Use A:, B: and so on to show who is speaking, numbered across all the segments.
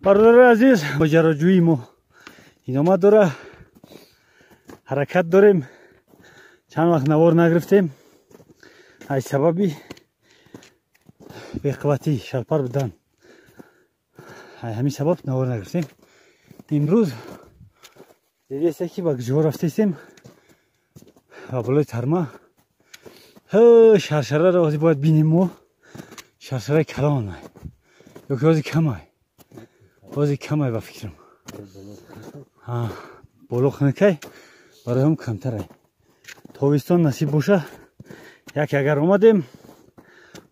A: Бародари азиз, моҷароҷӯии мо идома дора, ҳаракат дорем. Чанд вақт навор нагирифтем аз сабаби беқувватӣ, шалпар будан. Ҳамин сабаб навор нагирифтем. Имрӯз дидеста ки ба куҷо рафтестем, ба болои тарма. Шаршараро ҳозир бояд бинем мо. Шаршараи калон ё ки ҳозир камай, ҳозир камай ба фикрам. Боло хунукай, барои ҳам камтарай. Тобистон насиб боша, яке агар омадем,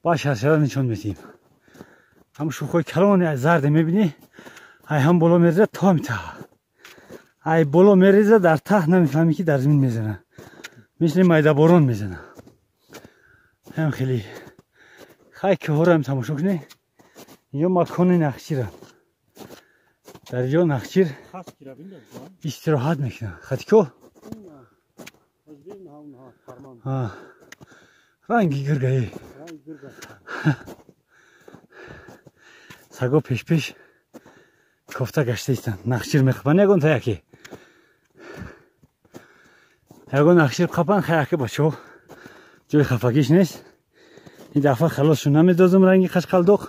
A: ба шаршара нишон медиҳем. Ҳам шухҳои калони зарде мебинӣ, ай ҳам боло мерезад то ҳами таҳ. Ай боло мерезад дар таҳ, намефаҳмӣ ки дар замин мезана, мисли майдаборон мезана. Ҳам хеле хай кӯҳҳоро ҳам тамошо кунӣ. Инҷо макони нахчира, дар инҷо нахчир истироҳат мекунад. Хатико ранги гиргае, саго пешпеш кофта гашта истанд. Нахчир мехӯбанд ягон та яке, ягон нахчир қапан хаяке. Бачаҳо, ҷои хафагиш нест. Ин дафъа халосшу намедозам ранги қашқалдоқ,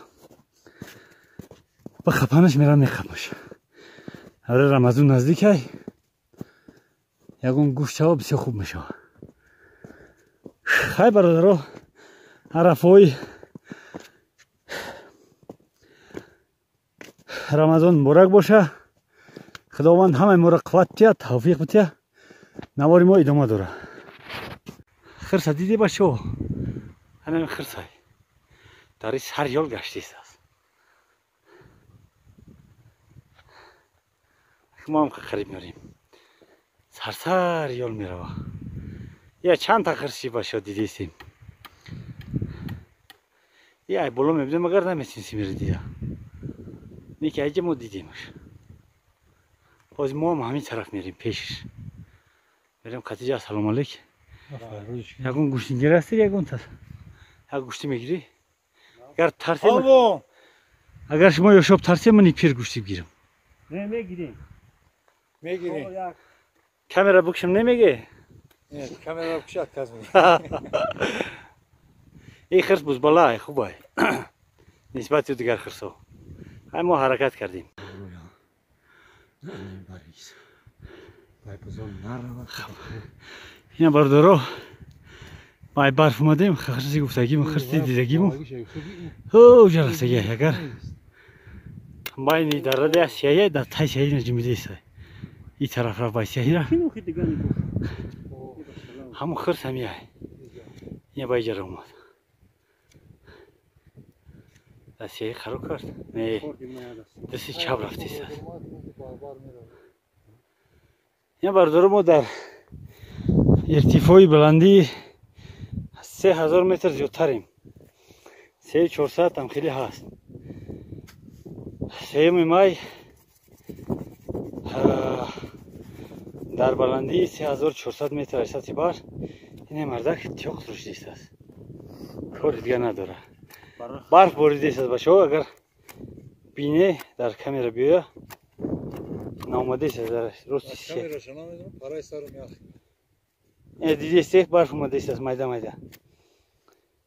A: ба хапанаш мерам мехапаш. Ҳаре Рамазон наздикай, ягон гӯшт шава, бисёр хуб мешава. Хай бародаро, арафаҳои Рамазон муборак боша. Худованд ҳамаи моро қувват диҳад, тавфиқ бидиҳад. Навори мо идома дорад. Хирса диди бачаҳо? Ҳамин хирсай дар ин сар ёл гаштист. Мо ҳам қариб мерем, сарсар ёл мерава. Я чанд та хирси бачаҳо дидистем. Я ай боло мебинем, агар наметинсем мера дида. Неки айҷа мо дидемаш. Боз мо ҳам ҳамин тараф мерем, пешиш мерем. Хатиҷа, ассалому алейк. Ягон гӯштингир ҳастед? Ягон та як гӯштӣ мегирӣ? Агар тарсем, агар шумо ёшоб тарсем, ман пир гӯштӣ бигирам.
B: Не, мегирем. Мегирем.
A: Камера букшам немеге?
B: Не, камера букша отказ меги.
A: Ин хирс бузбалай, хубай нисбати дигар хирсо. Ҳай мо ҳаракат кардем. Ина бародаро, ай барф омадем, хирси гуфтагиму, хирси дидагиму уҷа рафтаги. Агар байни дарради сияя, дар тай сияи наҷимидеса, и тараф рафт бай сияҳира. Ҳамун хирс ҳамияй ина ба иҷара омад. Дар сияҳӣ қарор кард, не, дасти чап рафтист. Ина бародаро, мо дар иртифои баландии 3000 метр зиёдтарем, 3400 ҳам хеле ҳаст. 3 май дар баландии 3400 метр аз сатҳи баҳр. Ин мардак тиёқ фурӯшидааст, кори дигар надорад. Барф боридааст бачаҳо, агар бине дар камера биёя, наомадааст дар рости. Дидесте, барф омадааст майда майда,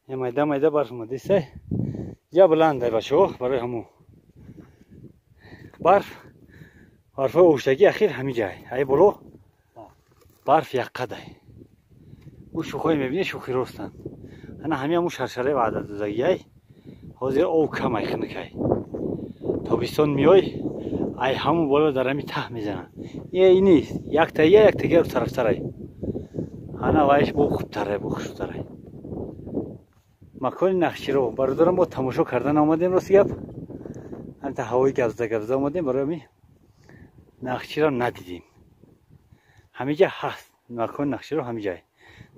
A: майда майда барф омадааст. Я баландай бачаҳо, барои ҳамун барф, барфҳои оштагӣ ахир ҳамин ҷай. Ай боло барф якқадай. Ӯ шӯхҳое мебинед, шӯхи ростанд. Ана ҳамин ҳамун шаршараи ваъдадодагиай. Ҳозир ов камай, хунукай. Тобистон меой, ай ҳамун боло дар ҳамин таҳ мезананд. Е ин нест, якта я, якта гар тарафтарай. Ана вайш бо хубтарай, бо хушрӯтарай. Макони нахчиро бародарам мо тамошо кардан омадем. Рости гап, ҳамта ҳавои гавзда гавзда омадем, барои ҳамин нахчиро надидем. Ҳамиҷа ҳаст макони нахчиро, ҳамиҷай.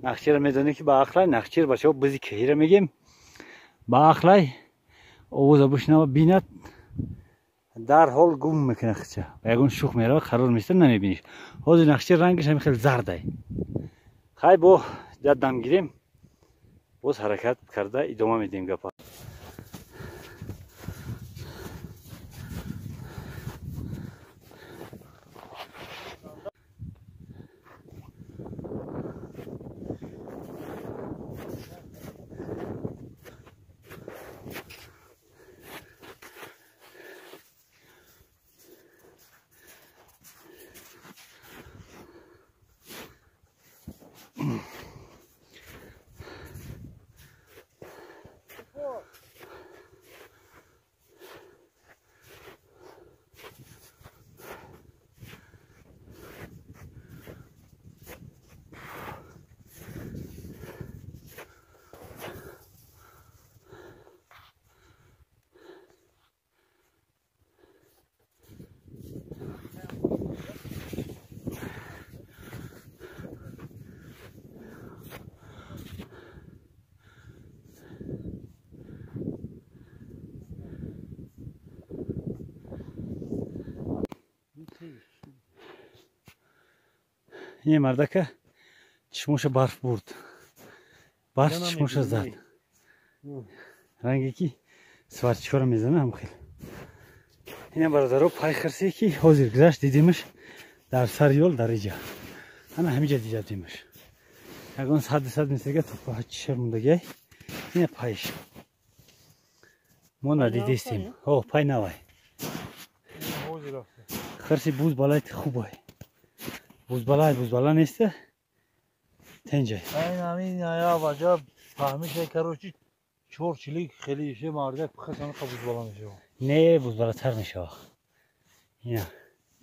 A: Нахчиро медонем ки ба ақлай нахчир, бачаҳо, бизи кӯҳира мегем. Ба ақлай овоза бишнава, бинад, дарҳол гум мекунад хича, ба ягон шух мерава, қарор места, намебиниш. Ҳозир нахчир рангаш ҳами хеле зардай. Хай бо дам гирем, боз ҳаракат карда идома медиҳем гапа. Ин мардака чишмоша барф бурд. Барф чишмоша зад. Ранге ки сварчикора мезана ҳам хел. Ина бародаро пай хирсе ки ҳозир гузашт дидимаш дар сари ёл дар иҷа. Ана ҳамиҷа дида дидимаш. Ягон 100 метрга то чишер мондагиай. Ина пайш. Мо надидистем. О, пай навай. Хирси буз балай хубай. Бузбалай бузбала неста. Тенҷай.
B: Айн ҳамин ая ваҷа фаҳмиша короче чор чилик хеле ише мардак хасан қа бузбала мешава.
A: Не, бузбалатар мешава. Ина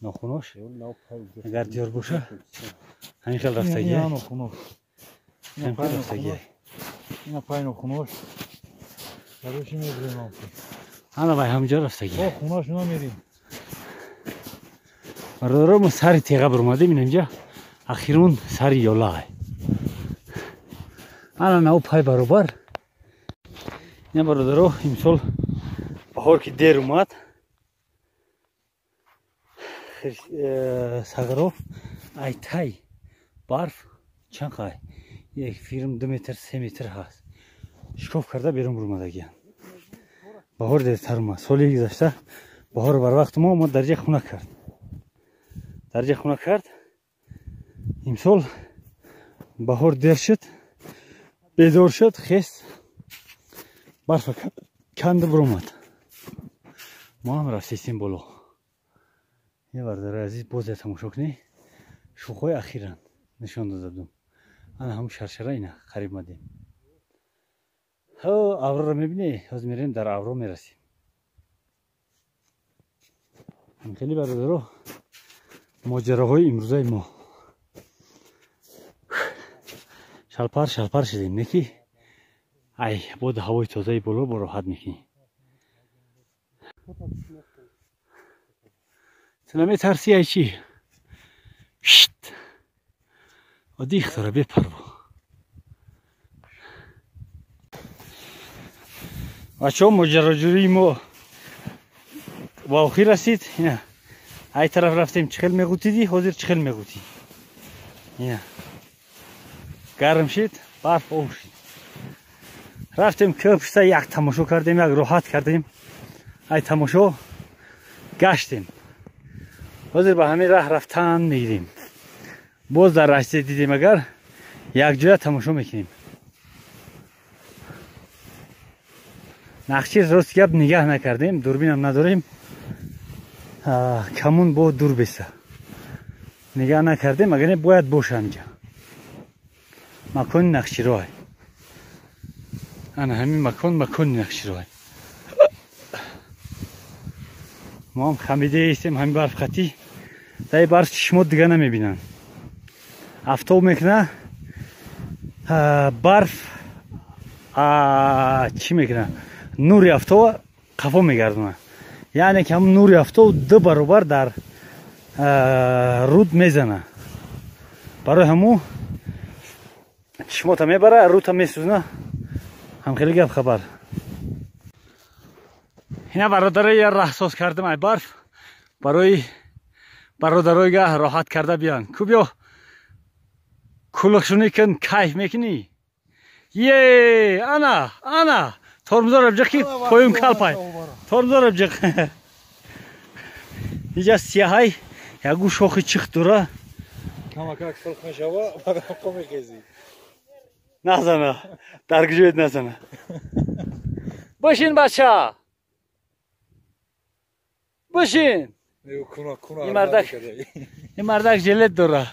A: нохунош. Агар диёр боша, ҳамин хел рафтагӣ.
B: Ина нохунош.
A: Ҳамин хел рафтагӣ.
B: Ина пай нохунош. Короче мебирем.
A: Ана вай ҳамҷо рафтагӣ.
B: О, хунаш намерим.
A: Бародаро мо сари теға баромадем, инҷа ахирун сари ёлай. Ана нав пай баробар. Ина бародаро имсол баҳор ки дер омад, сағро айтай барф чанд қай? Як фирм 2 метр 3 метр ҳаст. Шикоф карда берун бурмадагиян. Баҳор дертар омад. Соли гузашта баҳор барвақт мо омад, дарҷа хунак кард. Дарҷа хунак кард. Имсол баҳор дер шуд, бедор шуд, хест барфа канда буромад. Мо ҳам рафтестем боло. Е бародари азиз, боз я тамошо кунӣ. Шӯхҳои ахиран нишон дода будум. Ана ҳам шаршара ина қариб мадем. Ҳо, авроро мебинӣ? Ҳозир мерем дар авро мерасем. Хеле бародаро моҷароҳои имрӯзаи мо. Шалпар шалпар шудем, не ки ай боди ҳавои тозаи боло бо роҳат мекунӣ. Ту наметарсӣ ай чӣ? Шт! Оддӣ ихтора бепарво. Бачаҳо моҷароҷӯии мо ба охир расид. Ина ай тараф рафтем, чӣ хел меғутидӣ, ҳозир чӣ хел меғутӣ. Ина гарм шид, барф об шид. Рафтем кӯҳ пушта як тамошо кардем, як роҳат кардем. Ай тамошо гаштем. Ҳозир ба ҳамин раҳ рафтан мегирем. Боз дар раҳсе дидем агар якҷоя тамошо мекунем. Нақши рост гап нигаҳ накардем, дурбинам надорем. Камун бо дур беса. Нигаҳ накардем, агар не бояд боша ҳамҷа. Макони нақшироҳ. Ана ҳамин макон макони нақшироҳ. Мо ҳам хамидаистем ҳамин барф хатӣ. Дар барф чишмот дига намебинанд. Афтоб мекуна, барф чӣ мекуна? Нури афтоб қафо мегардона. Яъне ки ҳамун нури афтоб 2 баробар дар руд мезана. Барои ҳамун чишмота мебара, рута месӯзна. Ҳам хеле гап хабар. Ина бародаро я раҳсоз кардам ай барф барои бародарои гаҳ роҳат карда биён. Ку биё кулухшунӣ кун, кайф мекунӣ. Е, ана, ана тормозора биҷиқ ки поюм калпай. Тормозора биҷиқ. Иҷа сияҳай ягу шохи чих дора.
B: Камакак сурх мешава, баъд мехезӣ.
A: Назана, дар гуҷоят назана. Бишин бача. Бишин. Ин мардак жилет дора.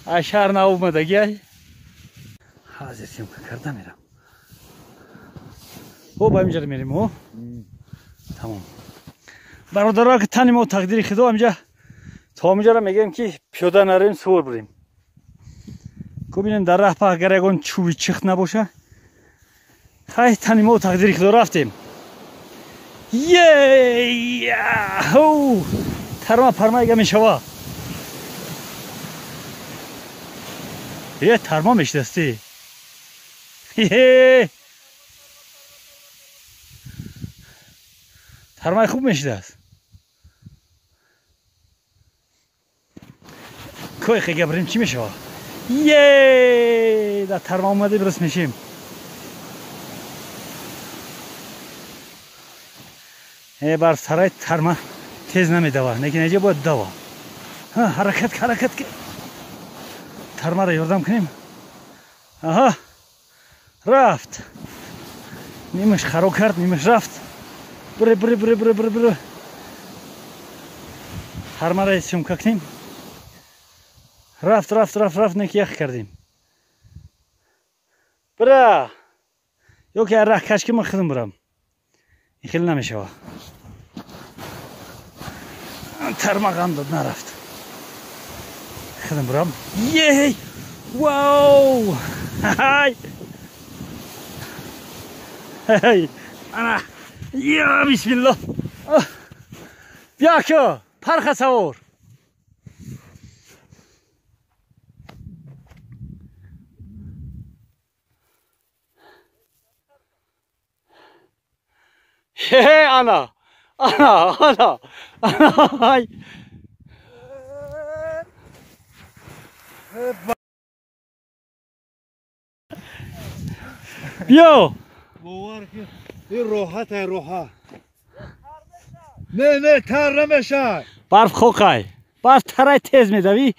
A: Ай шаҳр наомадагӣ ай. Ҳозир съёмка карда мерам. О, ба инҷа мерем, о? Тамом. Бародаро ки тани мо тақдири худо инҷа то инҷаро мегӯем ки пиёда нарем, сувор бурем. Ку бинем дар раҳ па агар ягон чӯби чих набоша. Хай тани мо тақдири худо рафтем. Е! Яху! Тарма пармайга мешава. Е, тарма мешдасти. Е! Тармай хуб мешдаст. Кой хега брем чӣ мешава? Е, дар тарма омадем, рост мешем. Е, барф сарай тарма тез намедава, лекин инҷа бояд дава. Ҳаракат, ҳаракат, тармаро ёрдам кунем. Аҳа, рафт. Нимаш харо кард, нимаш рафт. Буре, буре, буре, буре, буре, буре. Тармаро съёмка кунем. Рафт, рафт, рафт, рафт, неки ях кардем. Бира! Ё ки раҳ каш ки ман худам бурам. Ин хеле намешава. Тарма ғам дод, нарафт. Худам бурам. Ей! Вау! Хай! Хай! Ана! Я бисмиллоҳ! Бия ко! Парха савор! Хе, ана! Ана, ана! Ана! Биё!
B: Бовар ки ин роҳат ай роҳат. Не, не, тар намешавад.
A: Барф хокай. Барф тарай тез медавӣ,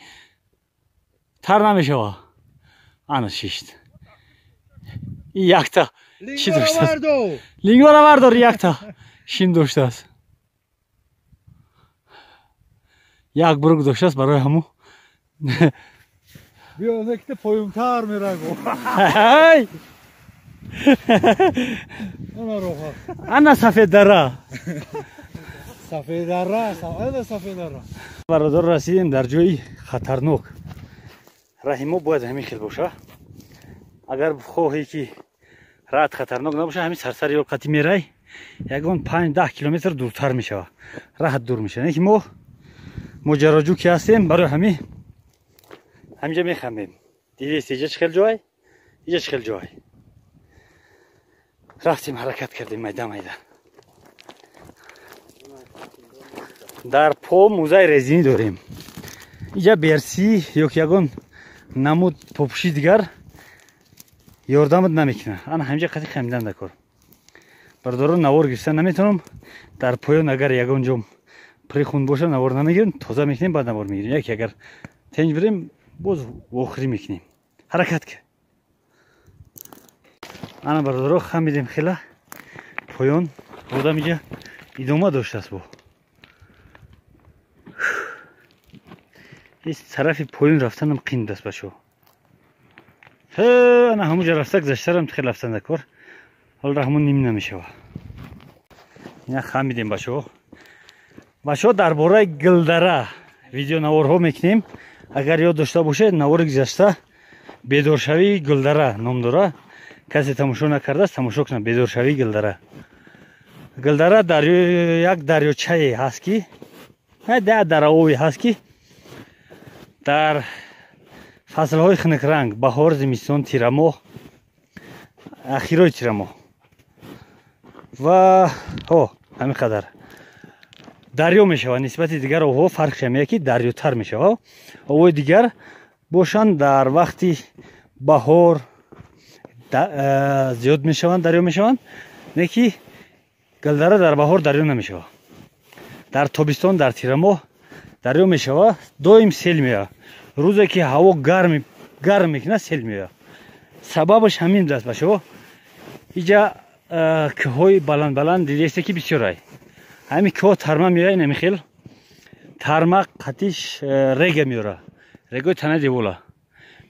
A: тар намешава. Ана шишт. И якта чӣ доштааст? Лингора вардор, якта шим доштааст. Як бурук доштааст барои ҳаму.
B: Биё, некте поюмтар мераго.
A: Ҳай!
B: Ана роҳат.
A: Ана сафеддара.
B: Сафеддара, ана сафеддара.
A: Бародар, расидем дар ҷои хатарнок. Раҳи мо бояд ҳамин хел боша. Агар хоҳӣ ки раҳат хатарнок набоша, ҳамин сарсари ёл қати мерай, ягон 5-10 километр дуртар мешава. Раҳат дур мешава. Не ки мо моҷароҷӯ ки ҳастем, барои ҳамин ҳаминҷа мехамем. Дидест, иҷа чӣ хел ҷой? Иҷа чӣ хел ҷой? Рафтем, ҳаракат кардем майда майда. Дар по музаи резинӣ дорем. Иҷа берсӣ ё ки ягон намуд попӯши дигар ёрдамат намекунад. Ана ҳаминҷа қати хамидан дакор. Бародарон, навор гирифта наметавонам. Дар поён агар ягон ҷо прихун боша, навор намегирем, тоза мекунем, баъд навор мегирем. Яке агар тенҷ бирем, боз вохӯрӣ мекунем. Ҳаракат ки. Ана бародаро, хамидем хела поён, одам иҷа идома доштааст бо. Ис тарафи поён рафтанам қин аст бачо. Ана ҳамуҷа рафта гузаштарам хел рафтан дакор. Ҳол раҳмон ним намешава. Ина хамидем бачо. Бачо, дар бораи Гилдара видеонаворҳо мекунем. Агар ёд дошта бошед, навори гузашта бедоршавии Гилдара ном дора. Касе тамошо накардааст, тамошо кунад. Бедоршавии Гилдара. Гилдара як дарёчае ҳаст ки, дараове ҳаст ки дар фаслҳои хунукранг, баҳор, зимистон, тирамоҳ, ахирои тирамоҳ ва ҳамин қадар дарё мешавад. Нисбати дигар обҳо фарқш ҳамия ки дарётар мешавад. Обҳои дигар бошанд дар вақти баҳор зиёд мешаванд, дарё мешаванд, не ки Гилдара дар баҳор дарё намешавад. Дар тобистон, дар тирамоҳ дарё мешавад, доим сел меояд. Рӯзе ки ҳаво гарм мекунад, сел меояд. Сабабаш ҳамин аст бачаҳо. Иҷа кӯҳҳои баланд баланд дидесте ки бисёрай. Ҳамин кӯҳ тарма меояд, инами хел тарма қатиш рега меёра. Регои танаи девола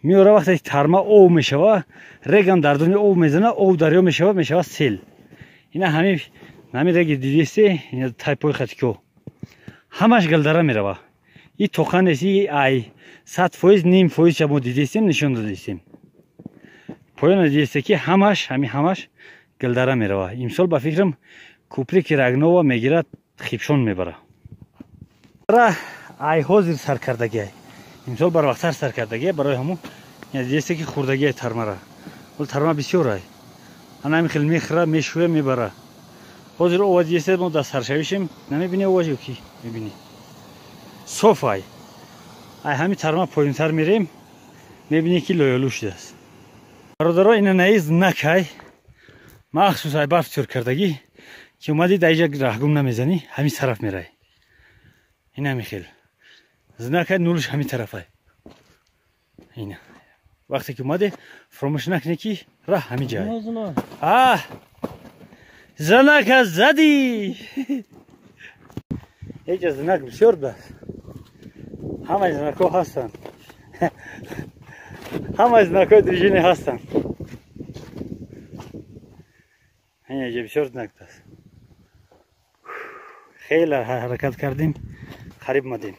A: меёра. Вақте ки тарма об мешава, регам дар дуни об мезана, об дарё мешава, мешава сел. Ина ҳамин реги дидесте, ина тайпои хати кӯҳ ҳамаш Гилдара мерава. И тоқа нест, и ай 100%, ним фоизша мо дидестем, нишон додистем. Поёна дидесте ки ҳамаш, ҳамин ҳамаш Гилдара мерава. Имсол ба фикрам куприки Рагнова мегирад, хибшон мебара. Ай ҳозир сар кардагиай. Имсол барвақттар сар кардагиай, барои ҳамун дидесте ки хурдагиай тармара. Ҳол тарма бисёр ай. Ана ҳамин хел мехӯра, мешӯя, мебара. Ҳозир ова дидесте мо дар саршавишем, намебинӣ ова ё ки мебинӣ? Соф ай. Ай ҳамин тарма поёнтар мерем, Мебинӣ ки лоялу шудааст. Бародаро, ина наи знакай махсус ай барф тёр кардагӣ, ки омадӣ дар иҷа раҳгум намезанӣ, ҳамин тараф мерай. Ина ҳамин хел знакай, нулш ҳамин тарафай. Ина вақте ки омадӣ, фуромӯш накунӣ, ки раҳ ҳамин ҷай. А знака задӣ. Ҳеҷа знак бисёр даст, ҳамаи знакҳо ҳастанд, ҳамаи знакҳои движения ҳастанд. Ҳеҷа бисёр знак даст. Хеле ҳаракат кардем, қариб омадем.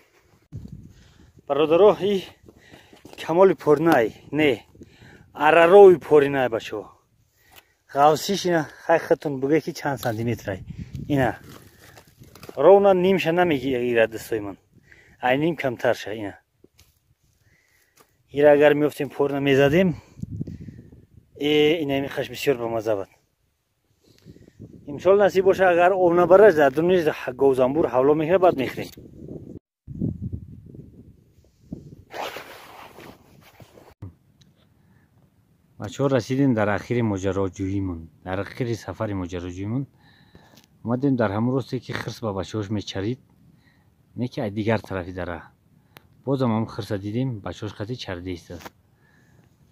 A: Бародаро, и камоли поринай не, арарови поринай, бачаҳо. Ғавсиш ина, хай худтон бугӯе, ки чанд сантиметрай. Ина ровно нимша намегирад дастҳои ман, ай ним камтарша. Ина ира агар меёфтем, порина мезадем, ина михаш бисёр бамаза буд. Имсол насиб боша, агар об набарад, дар дуни говзамбур ҳавло мекунад, баъд мехӯрем. Бачаҳо, расидем дар ахири моҷароҷӯимон, дар ахири сафари моҷароҷӯимон. Омадем дар ҳамон росте, ки хирс ба бачаҳош мечарид, не ки ай дигар тарафи дара. Бозам ҳам хирса дидем, бачаҳош қати чарида истааст.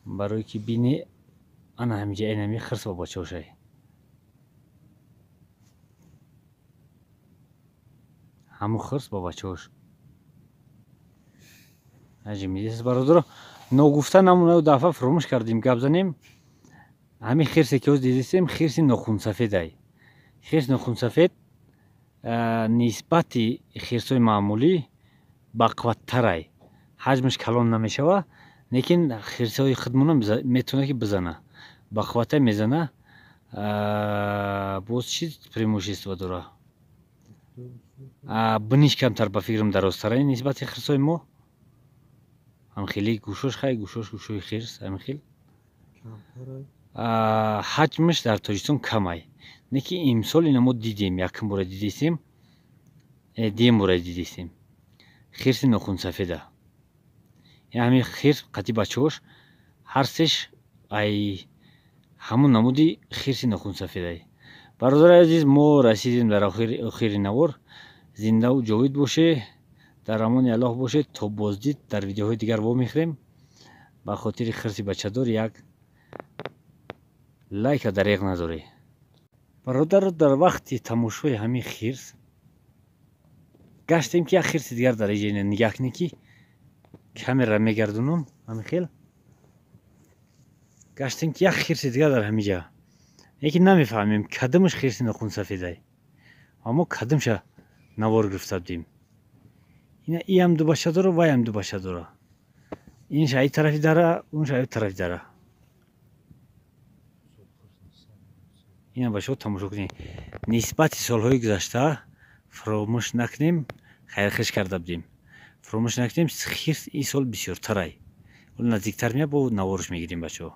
A: Барое ки бини, ана ҳамиҷа инами хирс ба бачаҳошай. Ҳамун хирс ба бачаҳош аҷиб мидист. Бародаро, ногуфта намона, дафъа фуромӯш кардем гап занем. Ҳамин хирсе ки ҳоз дидистем, хирси нохунсафедай. Хирси нохунсафед нисбати хирсҳои маъмулӣ бақувваттарай, ҳаҷмаш калон намешава, лекин хирсҳои худмона метавона ки бизана, бақувваттай мезана. Боз чӣ преимущество дора? Биниш камтар, ба фикрам, дарозтарай нисбати хирсҳои мо. Ҳамхели гӯшош, хай гӯшош гӯшои хирс ҳамхел. Ҳаҷмаш дар Тоҷикистон камай, не ки имсол ина мо дидем, якум бора дидистем, дуюм бора дидистем хирси нохунсафеда. Ҳамин хирс қати бачаҳош ҳар сеш ай ҳамун намуди хирси нохунсафедай. Бародари азиз, мо расидем дар охири навор. Зиндаву ҷовид боше, дар амони Аллоҳ бошед. То боздид дар видеоҳои дигар вомехӯрем. Ба хотири хирси бачадор як лайка дареғ надорӣ. Бародаро, дар вақти тамошои ҳамин хирс гаштем, ки як хирси дигар дар иҷа. Нигаҳ кунед, ки камера мегардонам. Ҳамин хел гаштем, ки як хирси дигар дар ҳамин ҷа, лекин намефаҳмем кадомаш хирси нохунсафедай. Аммо кадомша навор гирифта будем. Ина иам ду бача дора, вайам ду бача дора. Инш ай тарафи дара, унш ай тарафи дара. Ина бачаҳо, тамошо кунед. Нисбати солҳои гузашта, фуромӯш накунем, хайрхеш карда будем, фуромӯш накунем, хирс ин сол бисёртарай. Наздиктар меяд, бо наворш мегирем, бачаҳо.